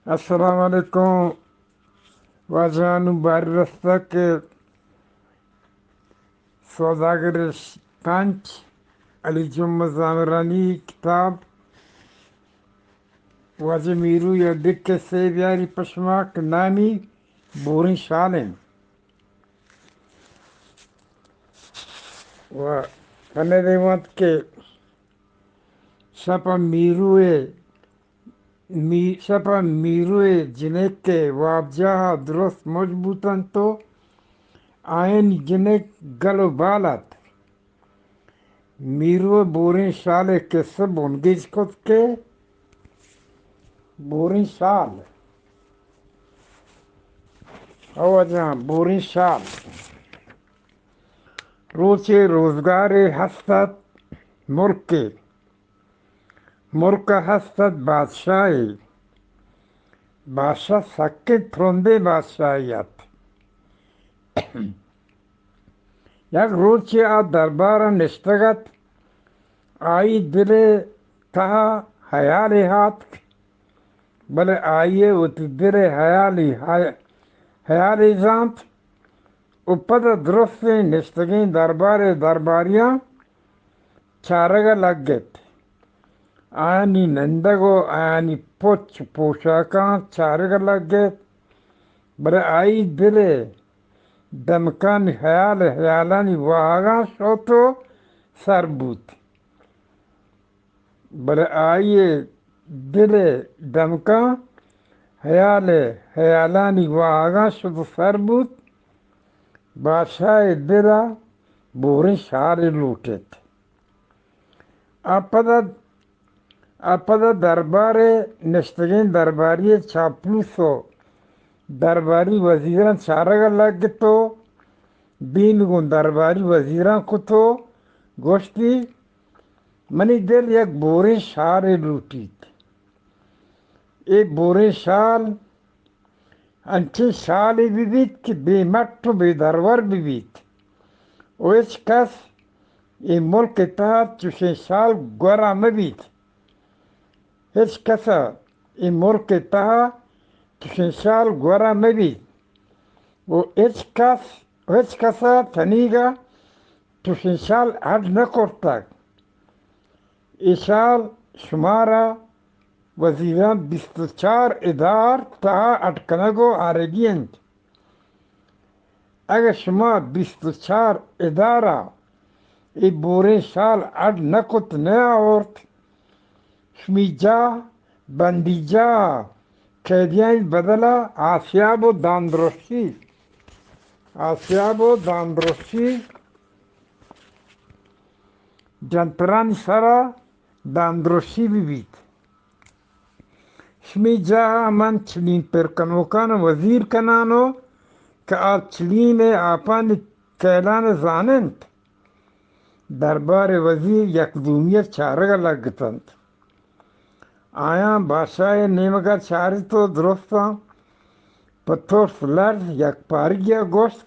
السلام علیکم۔ واجہ، نوں باری رستہ کہ سوداگر پنچ علی جمعہ زامرانی کتاب واجہ میرو یا دگہ کسے بیاری پہ شما کہ نامی بوریں شال انت۔ و پنہ دیوانت کہ شپ ء میرو ء می-، شپ ء میرو ء جنک ء وابجاہ ء درست مچ بوت انت و آیانی جنک گل و بال ات۔ میرو ء بوریں شال ء کسہ بنگیج کت کہ بوریں شال۔ او جان، بوریں شال۔ روچے روزگارے ہست ات ملکے۔ ملک ء ہست ات بادشاہے۔ بادشاہ سکیں ترندیں بادشاہے ات۔ یک روچے آ دربار ء نشتگ ات، آئی دل ء تہا ہیالے آتک، بلے آئی ء وتی دل ء ہیالی، ہیالے زانت و پدا درستیں نشتگیں دربار ء درباریاں چارگ ء لگت۔ آیانی نندگ و آیانی پچ پوشاکاں چارگ ء لگت، بلے آئی دل ء دمکانی ہیال ء ہیالانی واہگاں شت و سر بوت۔ بلے آئی ء دل ء دمکاں ہیال ء ہیالانی واہگاں شت و سر بوت۔ بادشاہ ء دل ء بوریں شالے لوٹ ایت۔ آ پدا، آ پدا دربار ء نشتگیں درباری ء چاپلوس و درباری وزیراں چارگ ء لگت و بیم گوں درباری وزیراں کت و گوشتی، منی دل یک بوریں شالے لوٹیت۔ اے بوریں شال انچیں شالے بہ بیت کہ بے مٹ و بے درور بہ بیت و ہچ کس اے ملک ء تہا چوشیں شال گورا مہ بیت۔ ہچ کس ء اے ملک ء تہا چوشیں شال گورا مہ بیت و ہچ کس، ہچ کس ء تنیگا چوشیں شال اڈ نہ کرتگ۔ اے شال شمارا وزیراں بیست و چار ادار تہا اڈ کنگ و آرگی انت۔ اگہ شما بیست و چار ادارا اے بوریں شال اڈ نہ کت، نہ آورت، شمی جاہ بندی جاہ قیدیانی بدلا آسیاب و داندرشی، آسیاب و داندرشی جنترانی سرا داندرشی بہ بیت۔ شمی جاہ ء من چلیم پر کنوکان ء وزیر کنان و کہ آ چلیم ء آپانی کیلان ء زان انت۔ دربار ء وزیر یک دومی ء چارگ ء لگت انت۔ آیاں بادشاہ ء نیمگ ء چارت و درستاں پہ ترس لرز یک پارگی ء گوشت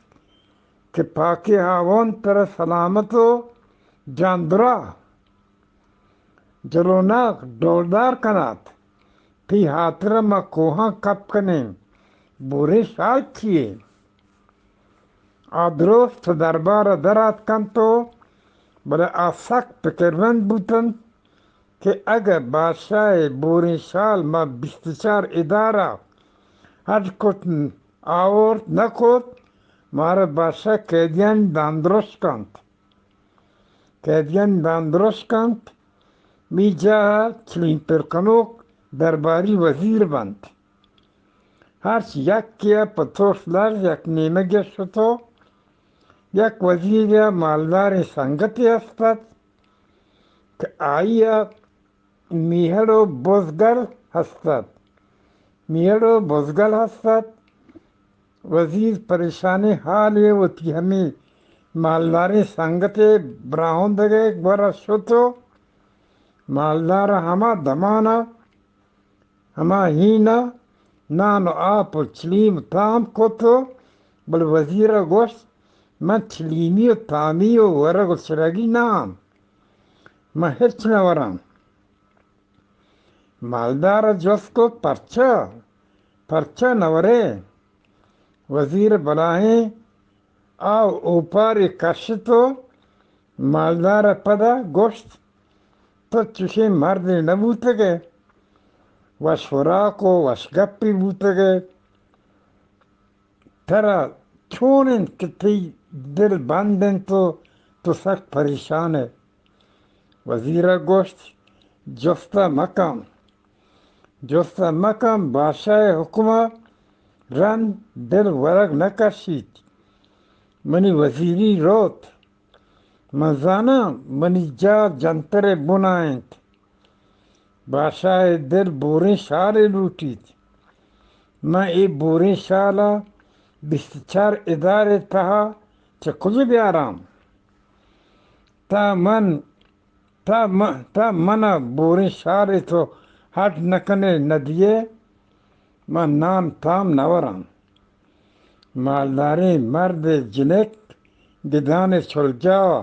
کہ پاکیں ہاوند ترا سلامت و جاندراہ جلوناک ڈولدار کنات، تئی ہاترا ما کوہاں کپ کنیں، بوریں شال چیے؟ آ درست دربار ء در آتکنت و بلے آ سک پکرمند بوتنت کہ اگہ بادشاہ ء بوریں شال ما بیست و چار ادارہ ہڈ کت آورت نہ کت، مارا بادشاہ قیدیانی داندرش کنت۔ قیدیانی داندرش کنت، می جاہ ء چلیم پر کنوک درباری وزیر بنت۔ ہرچ یکے ء پہ ترس لرز یک نیمگے ء شت و یک وزیرے ء مالداریں سنگتے ہست ات کہ آئی ء میہڑ و بزگل ہست ات۔ میہڑ و بزگل ہست ات۔ وزیر پریشانیں حالے وتی ہمے مالداریں سنگتے براہندگے گورا شت و مالدار ہما دمانا ہما ہینا نان و آپ و چلیم تام کت و بلے وزیرا گوشت، من چلیمی و تامی و ورگ و چرگی نہ آں، من ہچ نہ وراں۔ مالدار ء جست کت، پرچا؟ پرچا نہ ورئے؟ وزیر ءَ بلاہیں آ اوپارے کشت ءُ مالدار ءَ پدا گوشت، تو چشیں مردے نہ بوتگ ئے، وش وراک ءُ وش گپے بوتگ ئے، ترا چون اِنت کہ تئی دل بند اِنت ءُ تو سک پریشان ئے؟ وزیر ءَ گوشت، جست ءَ مکن، جست ءَ مکن، بادشاہ ءِ حکم ءَ رند دل ورگ نہ کشیت۔ منی وزیری روت۔ من زاناں منی جاہ جنتر ءِ بن ءَ اِنت۔ بادشاہ ءِ دل بوریں شالے لوٹیت۔ من اے بوریں شال ءَ بیست ءُ چار ادار ءِ تہا چہ کج بیاراں؟ تا من، تا من، تا من ءَ بوریں شالے تو ہڈ نہ کن ئے نہ دیئے، من نام تام نہ وراں۔ مالداریں مرد ءِ جنک گدان ءِ چلجاہ ءَ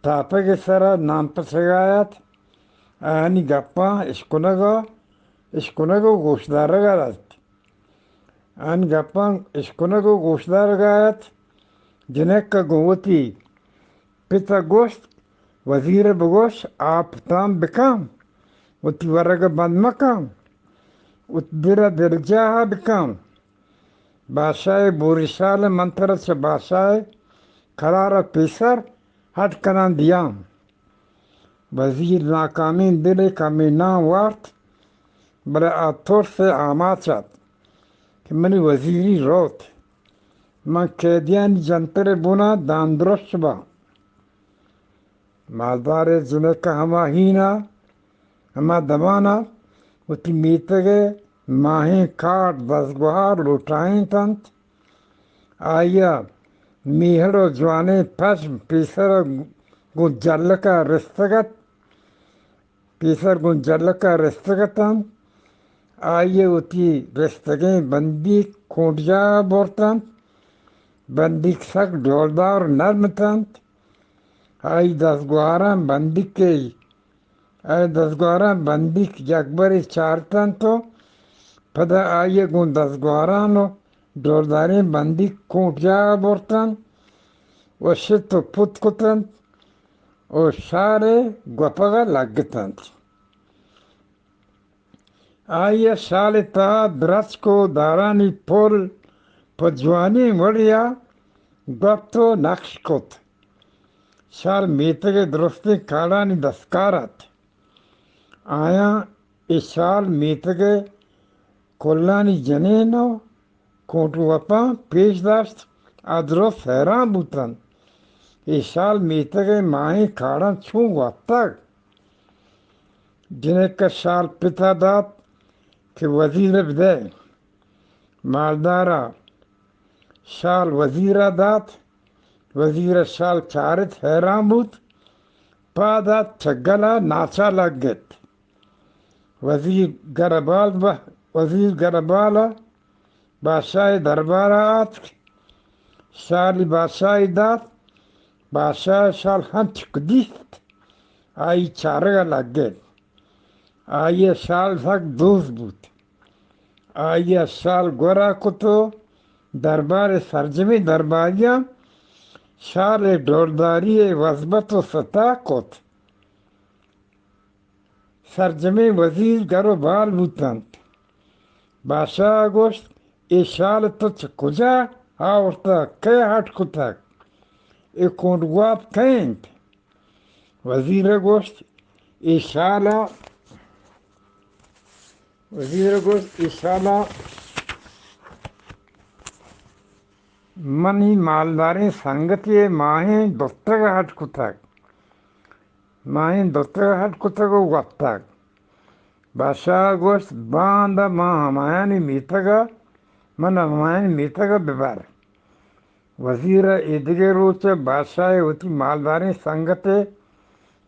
تاپگ ءِ سرا نان پچگا اَت، آیانی گپاں اشکنگ ءُ، اشکنگ ءُ گوشدارگ ءَ اَت۔ آیانی گپاں اشکنگ ءُ گوشدارگ ءَ اَت۔ جنک ءَ گوں وتی پت ءَ گوشت، وزیر ءَ بگوش، آپ تام بکن، وتی ورگ ءَ بند مکن، وتی دل ءَ دلجاہ ءَ بکن۔ بادشاہ ءِ بوریں شال ءَ من ترا چہ بادشاہ ءِ قرار ءَ پیسر ہڈ کنان دیاں۔ وزیر ناکامیں دل ءَ کمے نان وارت، بلے آ ترس ءِ آماچ اَت کہ منی وزیری روت۔ من قیدیانی جنتر ءِ بن ءَ داندرشت باں۔ مالدار ءِ جنک ءَ ہما ہین ءَ، ہما دمان ءَ وتی میتگ ءِ ماہیں کاٹ دزگوہار لوٹائینت اَنت۔ آئی ءَ میہڑ ءُ جوانیں پژم پیسر ءَ گوں جلک ءَ رستگ اَت۔ پیسر گوں جلک ءَ رستگ اَت اَنت۔ آئی ءَ وتی رستگیں بندیک کونٹجاہ ءَ برت اَنت۔ بندیک سک ڈولدار ءُ نرم اَت اَنت۔ آئی دزگوہاراں بندیک ءِ، آئی دزگوہاراں بندیک یکبرے چارت اَنت ءُ پدا آئی ءَ گوں دزگوہاراں ءُ ڈولداریں بندیک کونٹجاہ ءَ برت اَنت ءُ شت ءُ پت کت اَنت ءُ شال ءِ گوپگ ءَ لگت اَنت۔ آئی ءَ شال ءِ تہا درچک ءُ دارانی پل پہ جوانیں وڑے ءَ گوپت ءُ نقش کت۔ شال میتگ ءِ درستیں کاڑانی دستکار اَت۔ آیاں اے شال میتگ ءِ کلانی جنین ءُ کونٹ وپاں پیش داشت، آ درست حیران بوت اَنت، اے شال میتگ ءِ ماہیں کاڑاں چون وپتگ؟ جنک ءَ شال پت ءَ دات کہ وزیر ءَ بدئے۔ مالدار ءَ شال وزیر ءَ دات۔ وزیر ءَ شال چارت، حیران بوت۔ پاد ات، چگل ءَ ناچ ءَ لگت۔ وزیر گربال بہ-، وزیر گربال ءَ بادشاہ ءِ دربار ءَ آتک۔ شالی بادشاہ ءَ دات۔ بادشاہ ءَ شال ہنچک دیست، آئی چارگ ءَ لگت۔ آئی ءَ شال سک دوست بوت۔ آئی ءَ شال گور ءَ کت ءُ دربار ءِ سرجمیں درباریاں شال ءِ ڈولداری ءِ وزبت ءُ ستا کت۔ سرجمیں وزیر گر ءُ بال بوت اَنت۔ بادشاہ ءَ گوشت، اے شال تو چہ کجا آورتگ؟ کئے ہڈ کتگ؟ اے کونڈ گوات کئے اِنت؟ وزیر ءَ گوشت، اے شال ءَ، وزیر ءَ گوشت، اے شال ءَ منی مالداریں سنگتے ءِ ماہیں دتگ ءَ ہڈ کتگ۔ ماہیں دتگ ءَ ہڈ کتگ ءُ وپتگ۔ بادشاہ ءَ گوشت، باندا من ہمایانی میتگ ءَ، من ہمایانی میتگ ءَ ببر۔ وزیر ءَ ایدگہ روچ ءَ بادشاہ ءِ وتی مالداریں سنگت ءِ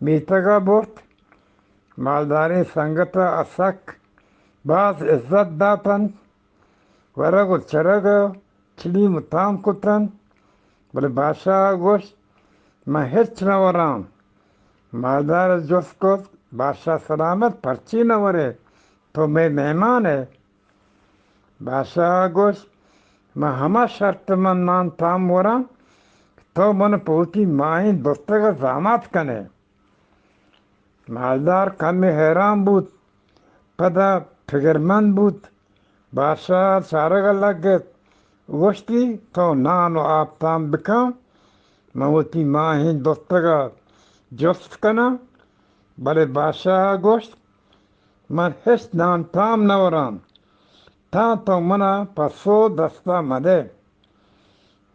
میتگ ءَ برت۔ مالداریں سنگت ءَ سک باز عزت دات اَنت۔ ورگ ءُ چرگ ءَ چلیم ءُ تام کت اَنت، بلے بادشاہ ءَ گوشت، من ہچ نہ وراں۔ مالدار ءَ جست کت، بادشاہ سلامت، پرچے نہ ورئے؟ تو مئے مہمان ئے۔ بادشاہ ءَ گوشت، من ہما شرط ءَ من نان تام وراں، تو من پہ وتی ماہیں دستگ ءَ زامات کن ئے۔ مالدار کمے حیران بوت، پدا فکرمند بوت۔ بادشاہ ءَ چارگ ءَ لگت، گوشتی، تو نان و آپ تام بکن، من وتی ماہیں دستگ ءَ جست کناں۔ بلے بادشاہ ءَ گوشت، من ہچ نان تام نہ وراں، تاں تو من ءَ پسو دست ءَ مدئے۔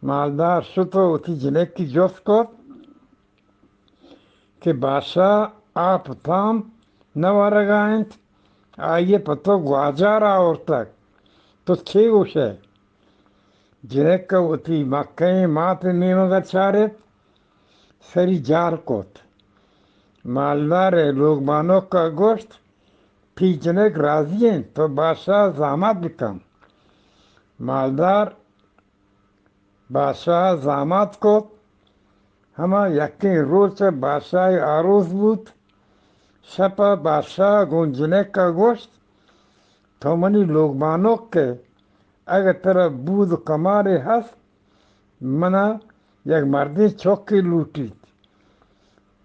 مالدار شت و وتی جنک ءَ جست کت کہ بادشاہ آپ تام نہ ورگ ءَ انت، آئی ءَ پہ تو گواجار آورتگ، تو چے گوش ئے؟ جنک ءَ وتی مکہیں مات ءِ نیمگ ءَ چارت، سری جار کت۔ مالدار ءِ لوگ بانک ءَ گوشت، تئی جنک راضی انت، تو بادشاہ ءَ زامات بکن۔ مالدار بادشاہ ءَ زامات کت۔ ہما یکیں روچ ءَ بادشاہ ءِ آروس بوت۔ شپ ءَ بادشاہ ءَ گوں جنک ءَ گوشت، تو منی لوگ بانک ئے، اگہ ترا بود و کمارے ہست، من ءَ یک مردیں چکے لوٹیت،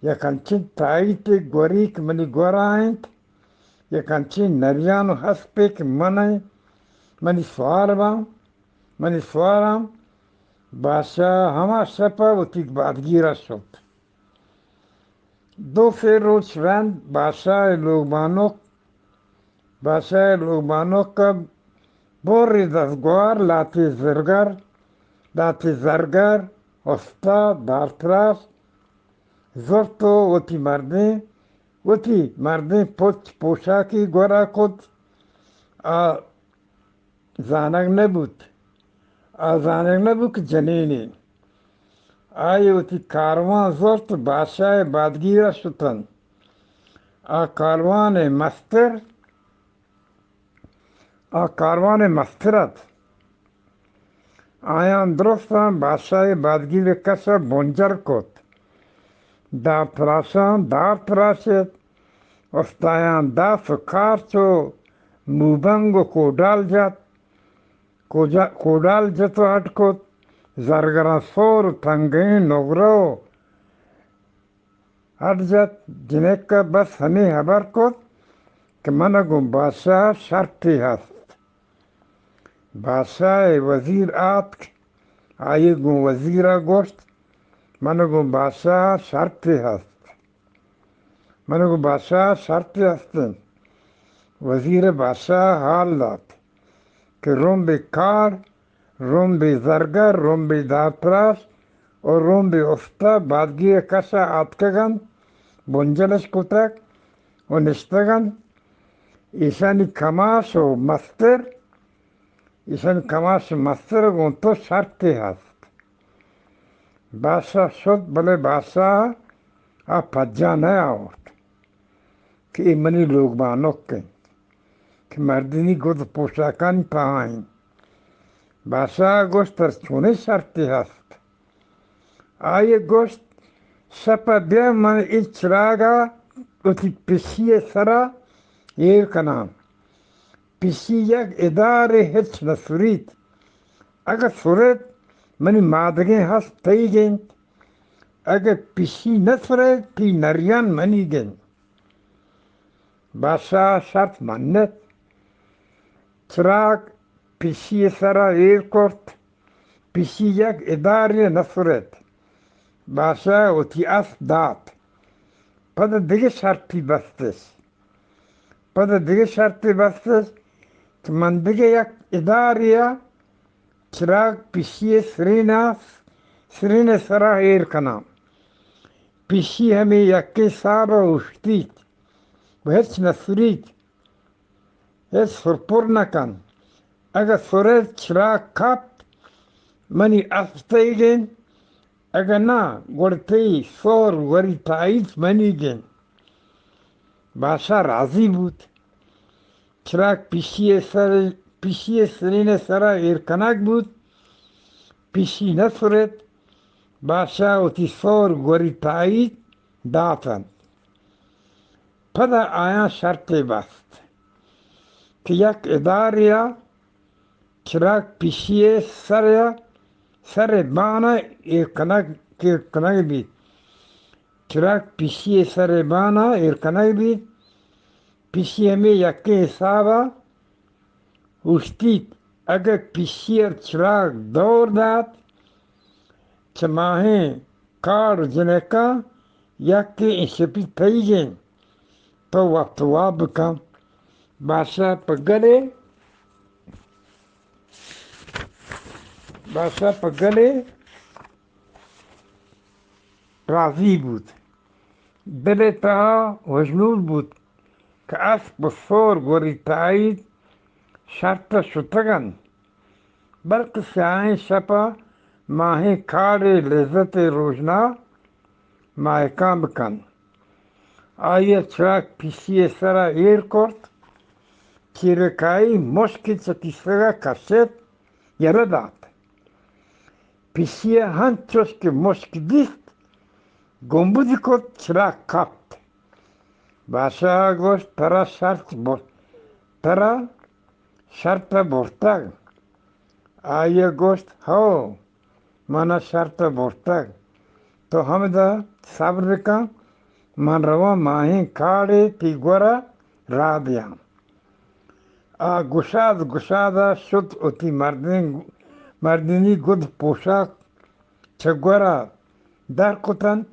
یک انچیں تائیتے گوری کہ منی گور ءَ انت، یک انچیں نریان و ہسپے کہ من ءَ، منی سوار باں، منی سوار آں۔ بادشاہ ہما شپ ءَ وتی بادگیر ءَ شت۔ دو سے روچ رند بادشاہ ءِ لوگ بانک، بادشاہ ءِ لوگ بانک ءَ بری دزگوار، لاتی زرگر، لاتی زرگر، استاد، دارتراش زرت و وتی مردیں، وتی مردیں پچ پوشاکی گور ءَ کت۔ آ زانگ نہ بوت۔ آ زانگ نہ بوت کہ جنینے۔ آئی وتی کاروان زرت، بادشاہ ءِ بادگیر ءَ شتنت۔ آ کاروان ءِ مستر، آ کاروان ءِ مستر ات۔ آیاں درستاں بادشاہ ءِ بادگیر ءِ کش ءَ بنجل کت۔ دار تراشاں دار تراشت، استایاں داس و کارچ و موبنگ و کوڈال جت، کوجا-، کوڈال جت و اڈ کت، زرگراں سور و تنگیں نگرہ و اڈ جت۔ جنک ءَ بس ہمے ہبر کت کہ من ءَ گوں بادشاہ ءَ شرطے ہست۔ بادشاہ ءِ وزیر آتک، آئی ءَ گوں وزیر ءَ گوشت، من ءَ گوں بادشاہ ءَ شرطے ہست۔ من ءَ گوں بادشاہ ءَ شرطے ہست انت۔ وزیر ءَ بادشاہ ءَ حال دات کہ رمبے کار، رمبے زرگر، رمبے دارتراش و رمبے استاد بادگیر ءِ کش ءَ آتکگ انت، بنجل اش کتگ و نشتگ انت۔ ایشانی کماش و مستر، ایشانی کماش و مستر ءَ گوں تو شرطے ہست۔ بادشاہ شت، بلے بادشاہ ءَ آ پجا نہ آورت کہ اے منی لوگ بانک انت کہ مردینی گد پوشاکانی تہا انت۔ بادشاہ ءَ گوشت، ترا چونیں شرطے ہست؟ آئی ءَ گوشت، شپ ءَ بیا من اے چراگ ءَ وتی پشی ءِ سرا ایر کناں۔ پشی یک ادارے ہچ نہ سریت۔ اگہ سریت، منی مادگیں ہست تئیگ انت۔ اگہ پشی نہ سریت، تئی نریان منیگ انت۔ بادشاہ ءَ شرط منت۔ چراگ پشی ءِ سرا ایر کرت۔ پشی یک ادارے نہ سریت۔ بادشاہ ءَ وتی اسپ دات۔ پدا دگہ شرطی بستش۔ پدا دگہ شرطے بستش کہ من دگہ یک ادارے ءَ چراگ پشی ءِ سرین ءَ، سرین ءِ سرا ایر کناں۔ پشی ہمے یکیں ساب ءَ اوشتیت و ہچ نہ سریت، ہچ سرپر نہ کنت۔ اگہ سریت، چراگ کپت، منی اسپ تئیگ انت، اگہ ناں، گڑا تئی سہر گوری تائیت منیگ انت۔ بادشاہ راضی بوت۔ چراگ پشی ءِ سر، پشی ءِ سرین ءِ سرا ایر کنگ بوت۔ پشی نہ سریت۔ بادشاہ وتی سہر گوری تائیت دات انت۔ پدا آیاں شرطے بست کہ یک ادارے ءَ چراگ پیشی ءِ سر ءَ، سر ءِ بان ءَ ایر کنگ، ایر کنگ بیت۔ چراگ پیشی ءِ سر ءِ بان ءَ ایر کنگ بیت۔ پیشی ہمے یکیں حساب ءَ اوشتیت۔ اگہ پیشی ءَ چراگ دور دات، چہ ماہیں کاڑ ءُ جنکاں یکے ایں شپی تئیگ اِنت، تو وپت واب بکن۔ بادشاہ پہ گلے، بادشاہ پہ گلے راضی بوت۔ دل ءِ تہا وشنود بوت کہ اسپ ءُ سور گوریتائیت، شرط ءَ شتگ اَنت، بلکہ سیاہیں شپ ءَ ماہیں کاڑے لذت ءِ روژنا ماہکاں بکنت۔ آئی ءَ چراگ پیشی ءِ سر ءَ ایر کرت، چیرکائی مشکے چہ کیسگ ءَ کشت، یلہ دات۔ پیشی ءَ ہنچوش کہ مشک دیست، گمبدی کت، چراگ کپت۔ بادشاہ ءَ گوشت، ترا شرط بر-، ترا شرط ءَ برتگ؟ آئی ءَ گوشت، ہو، من ءَ شرط ءَ برتگ۔ تو ہمدا صبر بکن، من رواں ماہیں کاڑے تئی گور ءَ راہ دیاں۔ آ گشاد گشاد ءَ شت، وتی مردین، مردینی گد پوشاک چہ گور ءَ در کتنت،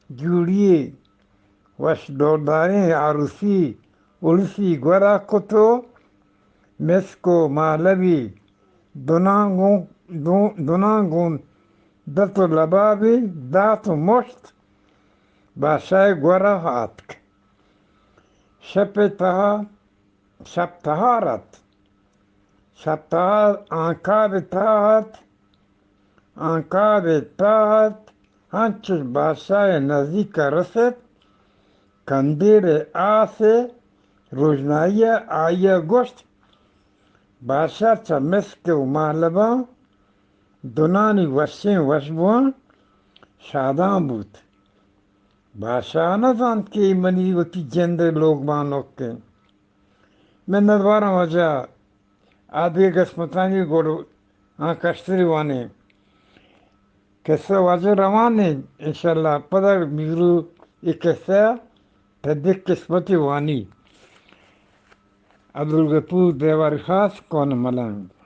جوڑی وش ڈولداریں آروسی السی گور ءَ کت ءُ مسک ءُ مالبی دناں گوں، دو-، دناں گوں دت ءُ لبابی دات ءُ مشت، بادشاہ ءِ گور ءَ آتک۔ شپ ءِ تہا، شپ تہار اَت۔ شپ تہار آنکاب ءِ تہا اَت۔ آنکاب ءِ تہا اَت۔ انچش بادشاہ ءِ نزیک ءَ رست، کندیل ءِ آس ءِ روژنائی ءَ آئی ءَ گوشت، بادشاہ چہ مسک ءُ مہلباں دنانی وشیں وشبواں شادان بوت۔ بادشاہ نہ زانت کہ اے منی وتی جند ءِ لوگ بانک اِنت۔ منتواراں واجہ، آ دگہ قسمتانی گڑ آں کشتری وانیں۔ قصہ واجہ روان اِنت، انشاءاللہ پدا میرو اے قصہ پہ دگہ قسمتی وانی۔ عبدالغفور دیواری خاص، کون ملنگ۔